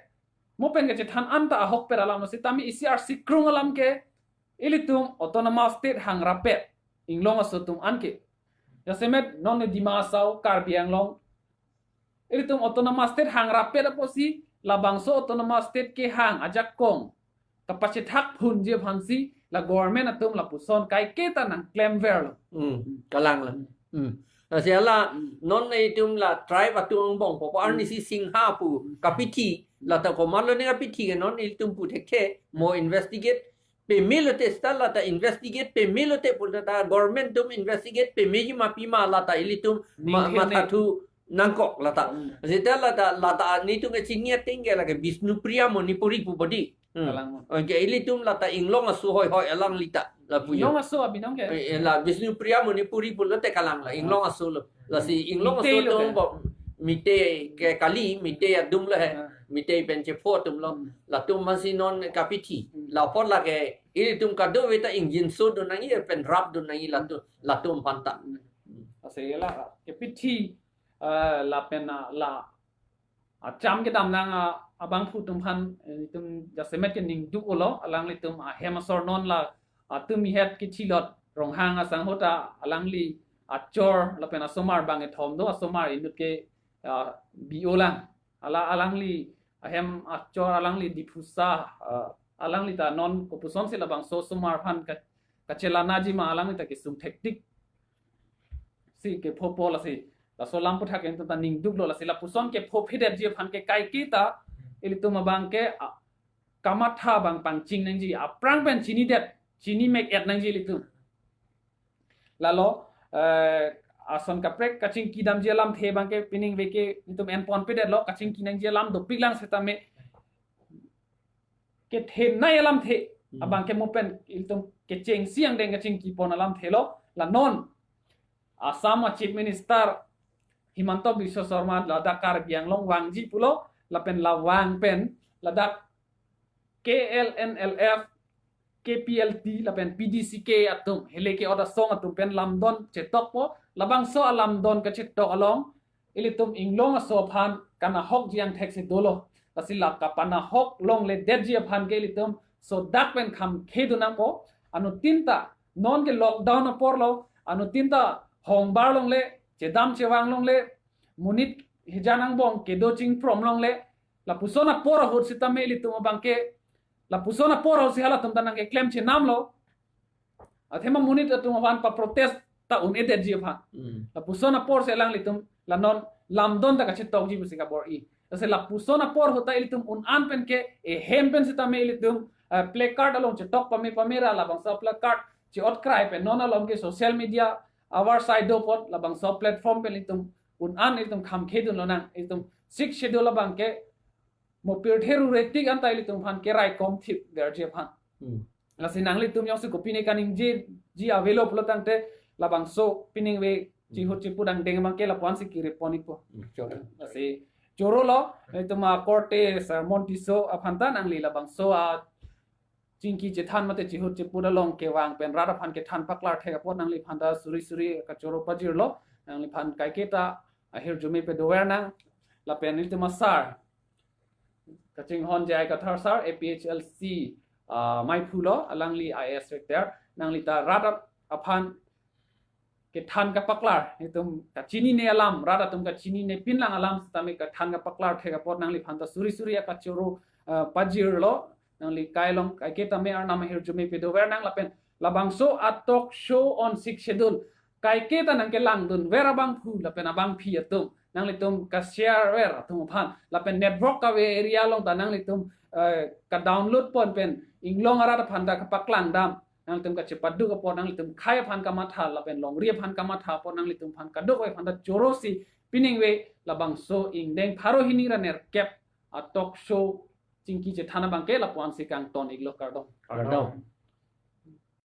mo pen kachethan anta ahokpet alam lo sitame isi arsikrung alam ke, ilitum autonomous state hang rapet, Inglong aso atum anke. Jasemet non ne Dima Hasao, Karbi Anglong. Ilitum autonomous state hang rapet apotsi, labangso autonomous state kehang ajakong kapachethak phunji aphansi, la government atum lapuson kaiketa nangklemverlo. Hmm, kalang lo. Hmm. Lasi hala, Hmm. non itum la tribe atum angbong, popo Hmm. arnisi Singha pu, Hmm. kapithi, Hmm. lata komatlo ne kapithi ke non ilitum pu thekthe, mo Hmm. investigate, peme lote seta lata investigate, peme lote pu lata government atum investigate, pemeji ma pima lata ilitum ma-, Ningkhen ne. mathathu nangkok lata. Hmm. Seta lata, lata netum kechini ateng ke lake Bishnupriya Manipuri pu bodi. Hmm. Kalang mo. Anke ilitum lata Inglong aso hoi hoi alangli ta, lapu yo. Inglong aso abinong ke? Eh, eh, la Bishnupriya Manipuri pulote kalang la, Inglong aso lo. Lasi Inglong Meitei aso lo atum ke? Bo, Meitei ke kali, Meitei adum lo he. Ah. Meitei pen chepho atum lo. Hmm. Latum masi non kapithi. Hmm. Lapor lake, ilitum kadokave ta ingjinso dun nangji, pen rap dun nangji latum, latum aphan ta. Hmm. Lasi la, kapithi, eh, lapen, ah, la, ah, cham kedam nang, ah, abangphu atum aphan, eh, itum jasemet ke ningduk-olo, alanglitum, ah, hem asor non la, ah, atum ihet kithilot, Ronghang asangho ta, alangli, ah, chor, lapen asomar bang kethom do, asomar inut ke, ah, B O lang. Hala alangli, ahem achor alangli Diphusa, ah, alangli ta non kopuson si labangso osomar aphan ka-, kachelanaji ma alangli ta kesung thektik. Si kephopo lasi, laso lam aputhak itum ta ningduklo lasi lapuson kephopedetji aphan ke kaiketa, ilitum abang ke, ah, kamatha abang pangching nangji, aphrang pen chinidet, chinimek-et nangji ilitum. Lalo, eh, ason kaprek kachingki damji alamthe abang ke pining veke itum enponpedetlo, kachingki nangji alam dopik lang setame kethenei alamthe, Hmm. abang ke mo pen itum kechengsi angdeng kachingkipon alamthe lo, la non Assam a Chief Minister Himanta Biswa Sarma ladak Karbi Anglong vangji pulo, lapen la vang pen ladak K L N L F, K P L T lapen P D C K atum, hele ke-ot asong atum pen lamdon chetokpo. Labangso alamdon kachetok along ilitum inglong aso aphan kanahokji angthek si dolo. Lasi la kapanahok longledetji aphan ke ilitum sodak pen kham khedun nangpo. Anuttin ta non ke lockdown apor lo, anuttin ta hongbar longle, chedam chevang longle, monit hijan angbong kedo chingprom longle. Lapuson apor ahut sitame ilitum abang ke, lapuson apor ahut si halatum ta nangkeklem chenamlo. Athema monit atum aphan pa-protest ta un-edetji aphan. Hmm. Lapuson apor si alanglitum la non lamdon ta kachetokji pusi kabor-i. Lasi lapuson apor ahut ta ilitum un-an pen ke, ehem pen sitame ilitum, eh, placard along chetok pame pame ra labangso placard che-otkrai pen non along ke social media avarsai do apot labangso platform pen ilitum un-an ilitum kham khedun lonang. Ilitum Sixth Schedule abang ke mo pirthe rure tik anta ilitum aphan keraikom thip verji aphan. Hmm. Lasi nanglitum jongsi kopine kaningjeji avelo pulotangte labangso pining ave chihut chipu dangdeng abang ke lapu-an si kiri pon-ikpo. Hmm, choro. Lasi chorolo, ilitum akorte Sermon Tisso aphan ta nangli labangso a chingki chethan mate chihut chipu along kevang pen rat aphan kethan paklar thek apot nangliphan ta suri suri kachoro pajirlo. Nangliphan kaiketa ahirjume pedover nang. Lapen ilitum asar kachinghon J I Kathar sar, A P H L C, ah, maiphu lo, alangli I A S retire, nangli ta rat aphan kethan kapaklar, itum kachinine alam, rat atum kachinine pinlang alam sitame kethan kapaklar thek apot nangliphan ta suri suri akachoro, ah, pajirlo. Nangli kai along kaiketa me arnam ahirjume pedover nang lapen labangso a-talk show on Sixth Schedule kaiketa nangkelangdunver abangphu lapen abangpi atum, nanglitum ka-share ver atum aphan lapen network kave area along ta nanglitum, eh, ka-download pon pen inglong arat aphan ta kapaklang dam. Nanglitum kachepaduk apot nanglitum khei aphan kamatha lapen longri aphan kamatha apot nanglitum aphan kadokave aphan ta choro si pining ave labangso ingdeng pharo hini ra nerkep a-talk show chingki chethan abang ke lapu-an si kangton-iklo, kardom. Kardom.